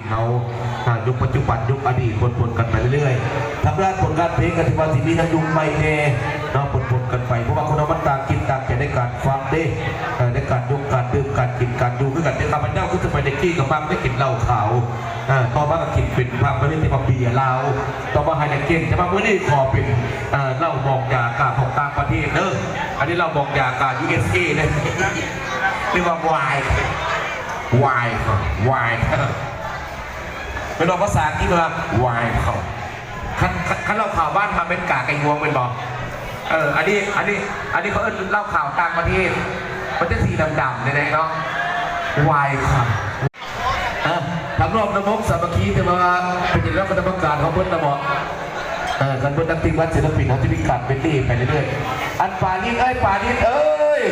ເຮົາ ອ່າ ຍຸກປັດຈຸບັນ ຍຸກອະດີດ ປົນໆກັນໄປເລື້ອຍໆ. ທາງດ້ານຜົນງານເພງກໍຖືວ່າຊິມີທັງຍຸກໃໝ່ແດ່ເນາະ ປົນໆກັນໄປ ເພາະວ່າຄົນເຮົາມັນຕ່າງຈິດຕ່າງໃຈໃນການຟັງເດ້ ເອີ ໃນການຍົກການດື່ມ ການກິນການຢູ່ຄືກັນ. ແຕ່ຂ້າພະເຈົ້າຄືສະໄໝແຕ່ກີ້ກໍມັກໄດ້ກິນເຫຼົ້າຂາວ ເອີ ຕໍ່ມາກໍກິນເປັນພາກປະເພດທີ່ວ່າເບຍລາວ ຕໍ່ມາໄຮເນເກັນ ແຕ່ວ່າມື້ນີ້ຂໍເປັນ ເອີ ເຫຼົ້າມອງຢາກາຂອງຕ່າງປະເທດເດີ. ອັນນີ້ເຫຼົ້າມອງຢາກາ ຢູເອສເອ ເດີ ຫຼືວ່າ ວາຍ ວາຍ ວາຍ ເປັນວ່າພາສາອັງກິດວ່າ ວາຍ ເຂົາ ຄັນ ຄັນ ຄັນເຫຼົ້າຂາວບ້ານເຮົາແມ່ນກາໄກ່ງວງແມ່ນບໍ່? ເອີ ອັນນີ້ ອັນນີ້ ອັນນີ້ເຂົາເອີ້ນເຫຼົ້າຂາວຕ່າງປະເທດ ມັນຈະສີດຳໆ ແດ່ໆ ເນາະ ວາຍ ເຂົາ ເອີ ທາງນອກລະບົບສາມັກຄີ ແຕ່ວ່າເປັນຈັ່ງໃດ ຄະນະກຳມະການເຮົາເບິດລະເບາະ? ເອີ ຄັນເບິດນັກທີມງານສິນລະປິນ ເຮົາຈະມີການເປັນເດໄປເລື້ອຍໆ. ອັນປາລິດເອີຍ ປາລິດເອີຍ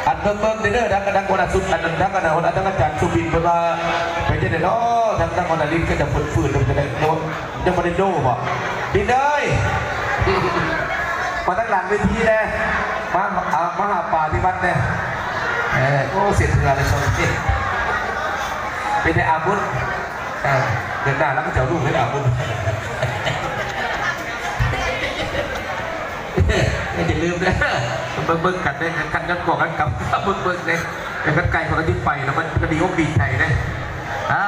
ອັນເບິ່ງໆເດີ ທັງ ທັງຫົວໜ້າສຸດ ອັນ ທັງ ທັງອາຈານສຸບິນເພິ່ນວ່າເປັນຈັ່ງໃດເນາະ ທັງ ທັງຫົວໜ້າລິດກໍຈະຟື້ນໆ ເປັນຈັ່ງໃດເນາະ ຍັງບໍ່ໄດ້ໂດບໍ່? ລິດເອີຍ ມາທາງຫຼັງເວທີແດ່ ມາ ເອົາ ມາຫາປາທີ່ວັດແດ່. ເອີ ໂອ້ ເສດເທື່ອເລີຍຊ່ວງນີ້ ເປັນໄດອາບຸນ ເອີ ເດືອນໜ້າລາວກໍຈະເອົາລູກເປັນອາບຸນ. ຢ່າລືມເດີ ເບິ່ງໆກັນເດີ ຄັນກັນກອກກັນກັບ ເບິ່ງໆເດີ ແຕ່ຄັນໄກມັນກໍຊິໄປແລ້ວ ມັນກໍດີອົກດີໃຈເດ້. ຮະ